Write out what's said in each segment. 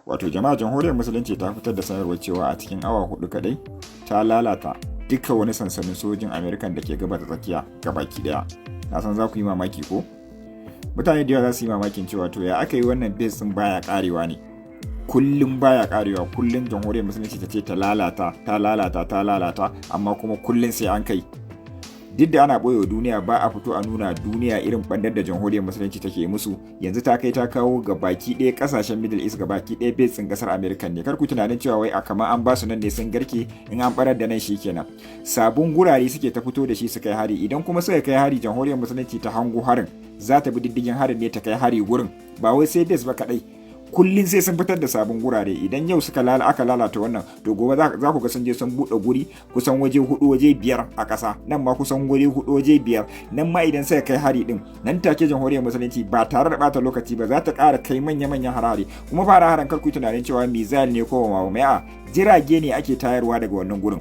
Wato jama'a, Jamhuriyar Musulunci ta fitar da sanarwar cewa a cikin awa 4 kadai ta lalata duka wani sansanin sojin Amerikan da ke Gabas ta Tsakiya gabaki daya. Na san za ku yi mamaki, ko? Mutane da yawa za su yi mamakin cewa to ya aka yi wannan base din baya karewa ne? Kullum baya karewa, kullum Jamhuriyar Musulunci ta ce ta lalata, ta lalata, ta lalata, amma kuma kullum sai an kai. Duk da ana ɓoye duniya, ba a fito a nuna duniya irin ɓandar da Jamhuriyar Musulunci take musu. Yanzu ta kai ta kawo ga baki ɗaya ƙasashen Middle East ga baki ɗaya base ɗin ƙasar America ne. Kar ku tunanin cewa wai a kamar an ba su nan ne sun garke, in an barar da nan kenan. Sabon gurare suke ta fito da shi su kai hari. Idan kuma suka kai hari, Jamhuriyar Musulunci ta hango harin, za ta bi diddigin harin ne ta kai hari gurin. Ba wai sai base ba kaɗai, kullum sai sun fitar da sabon gurare. Idan yau suka lala aka lalata wannan, to gobe za ku ga sun je sun buɗe guri kusan waje hudu, waje biyar a ƙasa nan ma, kusan waje hudu, waje biyar nan ma. Idan suka kai hari din nan take, Jamhuriyar Musulunci ba tare da bata lokaci ba za ta ƙara kai manya-manyan harare. Kuma fara haran, kar ku tunanin cewa missile ne ko mai a jirage ne ake tayarwa daga wannan gurin,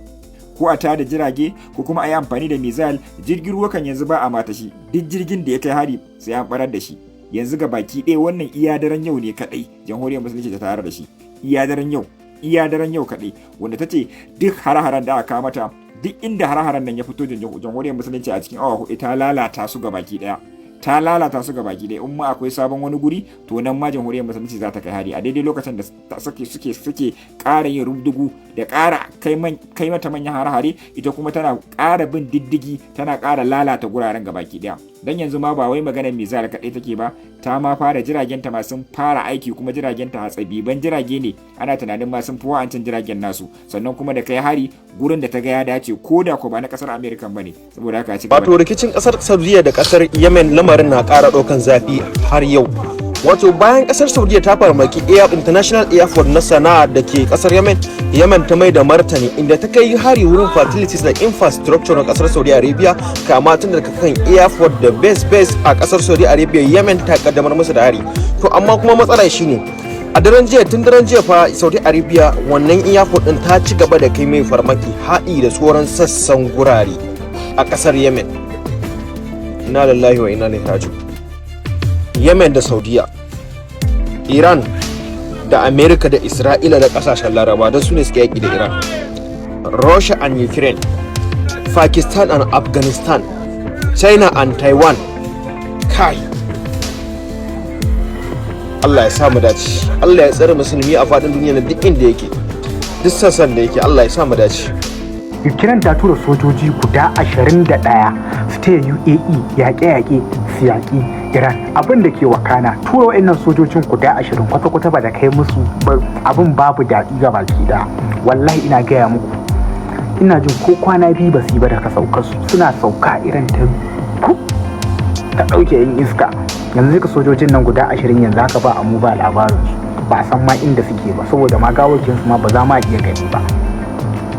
ko a tada jirage ko kuma a yi amfani da missile. Jirgin ruwa kan yanzu ba a mata shi, duk jirgin da ya kai hari sai an barar da shi. Yanzu ga baki ɗaya wannan iya daren yau ne kaɗai Jamhuriyar Musulunci ta tare da shi, iya daren yau, iya daren yau kaɗai, wanda ta ce duk hare-haren da aka mata, duk inda hare-haren nan ya fito, Jamhuriyar Musulunci a cikin awa 4 ta lalata su ga baki ɗaya, ta lalata su ga baki ɗaya. In ma akwai sabon wani guri, to nan ma Jamhuriyar Musulunci za ta kai hari a daidai lokacin da suke ƙara yin rubdugu da ƙara kai mata manyan hare-hare. Ita kuma tana ƙara bin diddigi, tana ƙara lalata guraren ga baki ɗaya. Dan yanzu ma ba wai maganar missile kaɗai take ba, ta ma fara jiragenta ma sun fara aiki. Kuma jiragenta hatsabiban jirage ne, ana tunanin ma sun fi wa'ancin jiragen nasu. Sannan kuma da kai hari gurin da ta ga ya dace, ko da ko ba na kasar America ba ne. Saboda haka ci Wato rikicin kasar Saudiya da kasar Yemen, lamarin na ƙara ɗaukan zafi har yau. Wato bayan kasar Saudiya ta farmaki International Airport na Sana'a da ke kasar Yemen, Yemen ta mai da martani inda ta kai hari wurin facilities da infrastructure na kasar Saudi Arabia, kama tun daga kan airport da base base a kasar Saudi Arabia. Yemen ta kaddamar musu da hari. To amma kuma matsala shine a daren jiya, tun daren jiya fa, Saudi Arabia wannan airport din ta ci gaba da kai mai farmaki, haɗi da sauran sassan gurare a kasar Yemen. Inna lillahi wa inna ilaihi raji'un. Yemen da Saudiya, Iran da Amerika da Isra'ila da kasashen Laraba, don su ne suke yaki da Iran, Russia and Ukraine, Pakistan and Afghanistan, China and Taiwan. Kai, Allah ya samu dace. Allah ya tsare musulmi a faɗin duniya na duk inda yake, duk sassan da yake. Allah ya samu dace. Ukraine ta tura sojoji guda 21 su taya UAE yaƙe-yaƙe su yaƙi Iran. Abin da ke wakana, tura wa'annan sojojin guda 20 kwata-kwata ba da kai musu abin babu daɗi ga baki da. Wallahi ina gaya muku, ina jin ko kwana 2 ba su yi ba daga saukar su, suna sauka irin ta ɗauke yin iska. Yanzu duka sojojin nan guda 20 yanzu haka ba a mu ba labarin su, ba a san ma inda suke ba, saboda ma gawakin su ma ba za ma iya gani ba.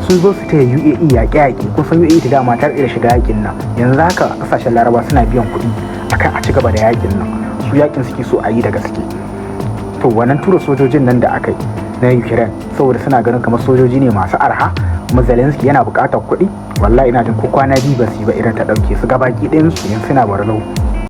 Sun zo su taya UAE yaƙe-yaƙe. Kun san UAE ta dama ta da shiga yaƙin nan. Yanzu haka ƙasashen Laraba suna biyan kuɗi akan a ci gaba da yaƙin nan, su yaƙin suke so a yi da gaske. To wannan tura sojojin nan da aka yi na Ukraine, saboda suna ganin kamar sojoji ne masu arha, kuma Zelensky yana buƙatar kuɗi. Wallahi ina jin ko kwana 2 ba su yi ba, irin ta ɗauke su gabaki ɗayan su, yanzu suna barlau.